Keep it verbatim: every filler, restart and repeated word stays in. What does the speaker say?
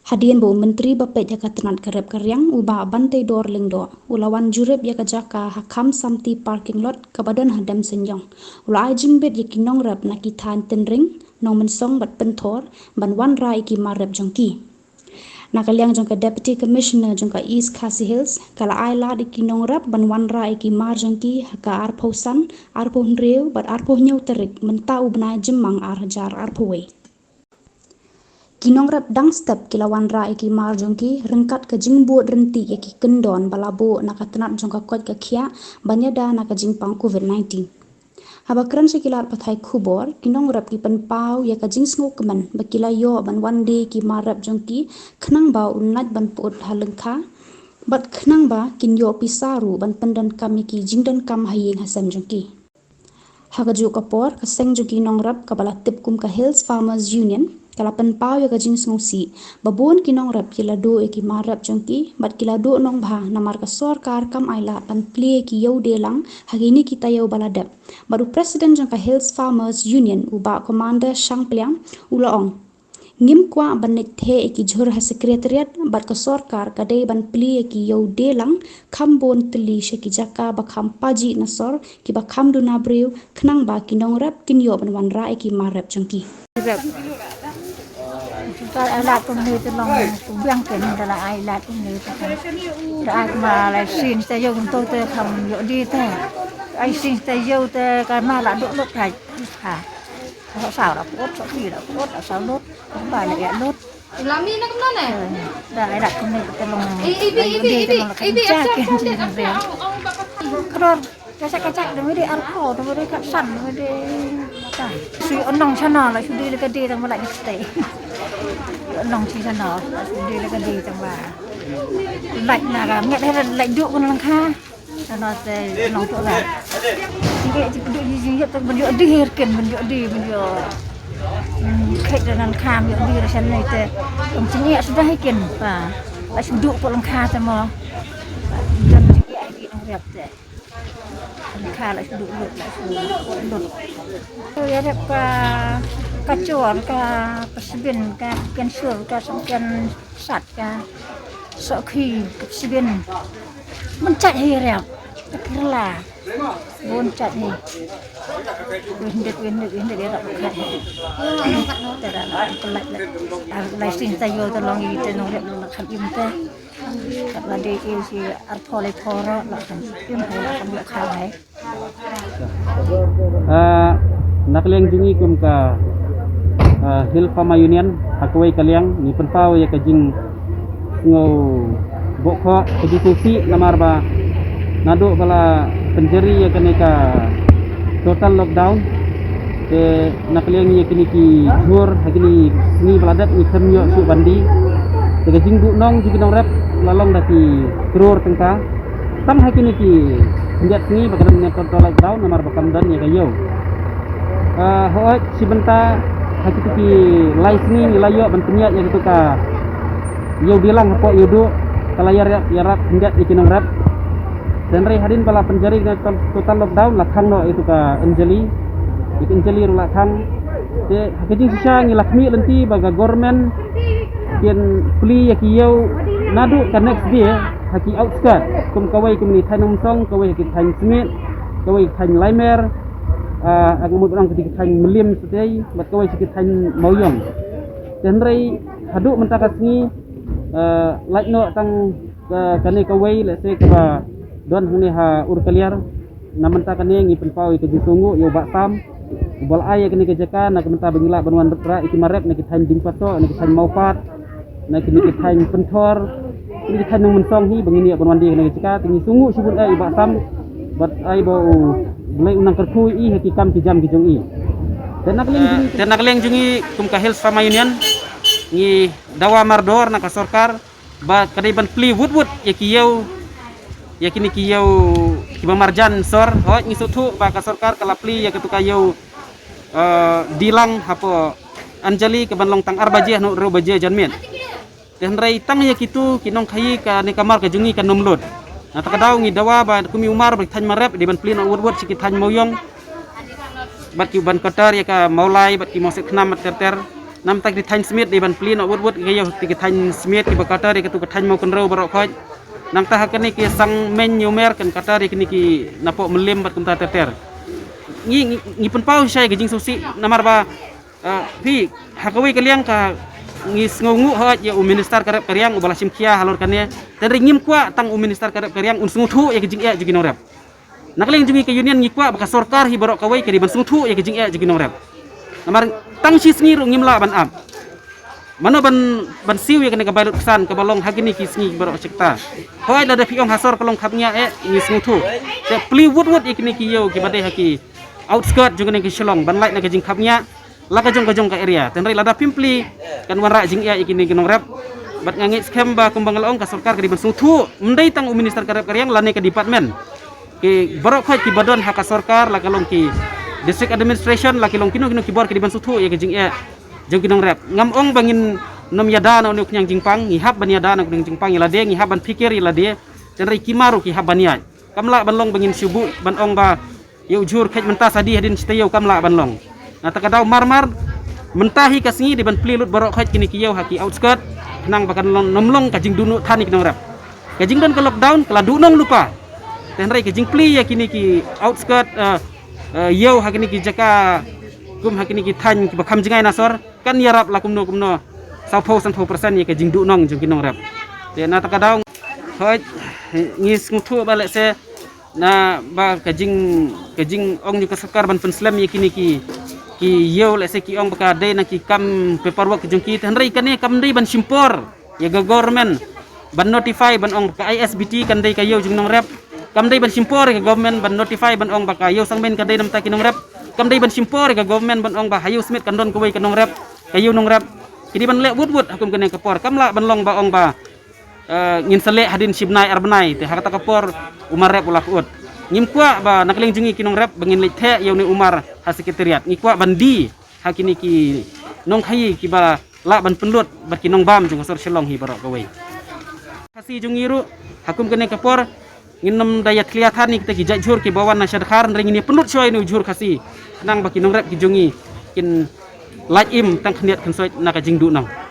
Hadien ba u Myntri ba peit ïa ka tnat ka rep ka riang, u Bah Banteidor Lyngdoh, u la wan jurip ïa ka jaka ha Kham Samti parking lot kaba don ha Demseiniong, u la ai jingbit ïa ki nongrep na ki thaiñ Tynring, Nongmynsong bad Pynthor ban wanrah ïa ki mar rep jong ki. Na ka liang jong ka Deputy Commissioner jong ka East Khasi Hills, ka la ai lad ïa ki nongrep ban wanrah ïa ki mar jong ki ha ka arphew san, arphew hynriew bad arphew hynñiew tarik mynta u bnai Jymmang ar hajar arphew wei. Ki nongrep dang step ki la wanrah ïa ki mar jong ki ryngkat ka jingbud ryntih ïa ki kyndon ba la buh na ka tnat jong ka koit ka khiah ban ïada na ka jingpang covid nineteen. Haba kren sha ki lad pathai khubor, ki nongrep ki pynpaw ïa ka jingsngewkmen ba ki la ïoh ban wan die ki mar rep jong ki khnang ba un lait ban pyut ha lyngkha bad khnang ba kin ïoh pisa ruh ban pyndonkam ïa ki jingdonkam ha ïing ha sem jong ki. Ha kajuh ka por, ka seng jong ki nongrep kaba la tip kum ka Hills Farmers Union ka la pynpaw ïa ka jingsngewsih ba bun ki nongrep ki la duh ïa ki mar rep jong ki bad ki la duh nongbha namar ka sorkar kam ai lad ban plie ïa ki ïew die lang ha kine ki taïew ba la dep. Bad u President jong ka Hills Farmers Union, u Bah Commander Shangpliang, u la ong, ngim kwah ban leit theh ïa ki jhur ha Secretariat bad ka sorkar ka dei ban plie ïa ki ïew die lang kham bun tylli sha ki jaka ba kham pajih na sor kiba kham duna briew khnang ba ki nongrep kin ïoh ban wanrah ïa ki mar rep jong ki. Rep. Ka ai lad kumne te long biang ken da la ai lad kumne te. Da ai ma lai sien te ïew kumto te kham ïoh die te. Ai sien te ïew te ka ma la duh lut hai. Ha. Sa saw la put, sa phi la put, sa saw lut. Ba la ïa lut. Lami na kumne ne? Da ai lad kumne te long. Ibi ibi ibi ibi. Kror. Kachak kachak da mede arphew da mede katsan da mede. Shu ong nong shano la shu die la ka die tang ba la ïa stay. Ong nong shi shano la shu die la ka die tang ba. Lait na ka nget he lait duh kun lang kha. Shano te ong nong to la. Ngi ji duh ji ji ïa tang ban ïoh die her ken ban ïoh die ban ïoh. Khet da nan kham ïoh die ra shan nei te. Ong ji ngi sudah hi ken ba. La shu duh ko lang kha te mo. Jan ji ai di ong rep te. Ka la shu lut la shu lut. Ïa rep ka ka chor ka psbin ka ken sur ka song ken sat ka sokhi ka psbin. Bun chat hi rep ka kirla. Bun chat hi. Win dik win dik win dik ïa rep ka. Te da la ka la la. Lai sien ta ïoh ta long ïa te nong rep la kham im te. Kat la dei ïa shi arphew lai phew ruh la kan im hai la kan ïoh kha hai. Ah, na ka liang jong ngi kum ka, ah, Hill Farmer Union ha kawei ka liang ngi pynpaw ïa ka jingsngewbha ka jingsngewsih namar ba naduh ba la pynjari ïa kane ka total lockdown. Te na ka liang ïa kine ki jhur ha kine ki sngi ba la dep ngi khlem ïoh shuh ban die. Te ka jingduh nong jong ki nongrep la long da ki klur tyngka. Tang ha kine ki khyndiat sngi ba ka dang ngi total lockdown namar ba kam don ïa ka ïew. Ah, hooid shi bynta ha kito ki lai sngi ngi la ïoh ban pynïaid ïa kito ka ïew die lang hapoh ïew duh ka la ïarap ïarap khyndiat ïa ki nongrep. Te hynrei hadien ba la pynjari ka total lockdown la khang noh ïa kito ka Anjali. Ïa ka Anjali ruh la khang. Te ha ka jingshisha ngi la khmih lynti ba ka government kin plie ïa ki ïew naduh ka next day ha ki outskirt kum kawei kumne thaiñ Nongmynsong, kawei ha ki thaiñ Smit, kawei thaiñ Laimer, ah, ha ka mut ba ong ki thaiñ Mylliem Shatei bad kawei ha ki thaiñ Mawïong. Te hynrei haduh mynta ka sngi, ah, lait noh tang ka, kane kawei lehse kaba don hangne ha Urkaliar. Na mynta kane ngi pynpaw ïa ka jingsngewnguh ïa u Bah Sam uba la ai ïa kane ka jaka na ka mynta ba ngi lah ban wanrah ïa ki mar rep na ki thaiñ Diengpasoh, na ki thaiñ Mawpat, na kine ki thaiñ Pynthor, kine ki thaiñ Nongmynsong hi ba ngin ïa ban wan die kane ka jaka. Te ngi sngewnguh shibun eh ïa u Bah Sam bad ai ba U Blei un nang kyrkhu ïa i ha ki kam ki jam ki jong i. Te na ka liang jong ngi, te na ka liang jong ngi kum ka Hills Farmer Union ngi dawa mardor na ka sorkar ba ka dei ban plie wut wut ïa ki ïew, ïa kine ki ïew kiba marjan sor. Hooid ngi sngewthuh ba ka sorkar ka la plie ïa kito ka ïew, eh, die lang hapoh Anjali kaban long tang ar baje haduh hynriew baje janmiet. Te hynrei tang ïa kito ki nongkhaïi kane ka mar ka jong ngi kan ym lut. Na kata ka daw ngi dawa ba kum i u mar ba ki thaiñ Marep dei ban plie noh wut wut sha ki thaiñ Mawïong bad ki ban kotor ïa ka Mawlai bad ki Mawsitkhnam bad ter ter. Namta ki thaiñ Smit dei ban plie noh wut wut ïa ki thaiñ Smit kiba katar ïa katu ka thaiñ Mawkynrew baroh khoit. Nangta ha kane ki Sangmeiñ Niumer kan katar ïa kine ki napoh Mylliem bad kumta ter ter. Ngi ngi pynpaw shisha ïa ka jingsngewsih namar ba phi ha kawei ka liang ka ngi sngewnguh hooid ïa u minister ka rep ka riang uba la shim khia halor kane. Tangba ngim kwah tang u minister ka rep ka riang un sngewthuh ïa ka jingeh jong ki nongrep. Na ka liang jong ngi ka union ngi kwah ba ka sorkar hi baroh kawei ka dei ban sngewthuh ïa ka jingeh jong ki nongrep. Namar tang shi sngi ruh ngim lah ban ap. Mano ban ban siew ïa kane ka bai lut ksan kaba long ha kine ki sngi baroh ka shikta. Hooid lada phi ong ha sor ka long khapngiah eh ngi sngewthuh. Te plie wut wut ïa kine ki ïew kiba dei ha ki outskirt jong kane ka Shillong ban lait na ka jingkhapngiah la ka jong ka jong ka area. Tangba lada phim plie kan wanrah jingeh ïa kine ki nongrep. Bad nga ngeit skhem ba kumba nga la ong ka sorkar ka dei ban sngewthuh. Ym dei tang u minister ka rep ka riang lane ka department. Ki baroh khoit kiba don ha ka sorkar la ka long ki district administration la ki long kino kino ki bor ki dei ban sngewthuh ïa ka jingeh jong ki nongrep. Ngam ong ba ngin nym ïada na une u khñiang jingpang, ngi hap ban ïada na une u khñiang jingpang ïa lade, ngi hap ban phikir ïa lade. Tangba ki ma ruh ki hap ban ïaid. Kam lah ban long ba ngin shu buh ban ong ba ïa u jhur kheit mynta sa die hadien shi taïew, kam lah ban long. Nangta ka daw mar mar mynta hi ka sngi dei ban plie lut baroh khoit kine ki ïew ha ki outskirt khnang ba kan long, nym long ka jingduhnuh than ïa ki nongrep. Ka jingdon ka lockdown ka la duhnong lypa. Te hynrei ka jingplie ïa kine ki outskirt, eh, eh, ïew ha kine ki jaka kum ha kine ki thaiñ kiba kham jngai na sor kan ïarap la kumno kumno sawphew sanphew percent ïa ka jingduhnong jong ki nongrep. Te nangta ka daw hooid ngi sngewthuh ba lehse na ba ka jing ka jingong jong ka sorkar ban pynslem ïa kine ki ki ïew lehse ki ong ba ka dei na ki kam paperwork jong ki, te hynrei kane kam dei ban shim por ïa ka government ban notify ban ong ba ka I S B T kan dei ka ïew jong nongrep. Kam dei ban shim por ïa ka government ban notify ban ong ba ka ïew Sangmeiñ ka dei namar ki nongrep. Kam dei ban shim por ïa ka government ban ong ba ha ïew Smit kan don kawei ka nongrep, ka ïew nongrep. Ki dei ban leh wut wut ha kum kane ka por, kam lah ban long ba ong ba eh, ngin sa leh hadien shi bnai ar bnai, te ha kata ka por u mar rep u la pyut. Ngim kwah ba na ka liang jong ngi ki nongrep ba ngin leit theh ïa une u mar ha secretariat. Ngi kwah ban die ha kine ki nongkhaïi kiba lah ban pynlut bad ki nongbam jong ka sor Shillong hi baroh kawei. Khasi jong ngi ruh ha kum kane ka por ngin nym da ïathlia than ïa kita ki jait jhur kiba wan na sha Dkhar, hynrei ngin ïa pynlut shuwa ïa une u jhur Khasi khnang ba ki nongrep ki jong ngi kin lait im tang khyndiat khynsoit na ka jingduhnong.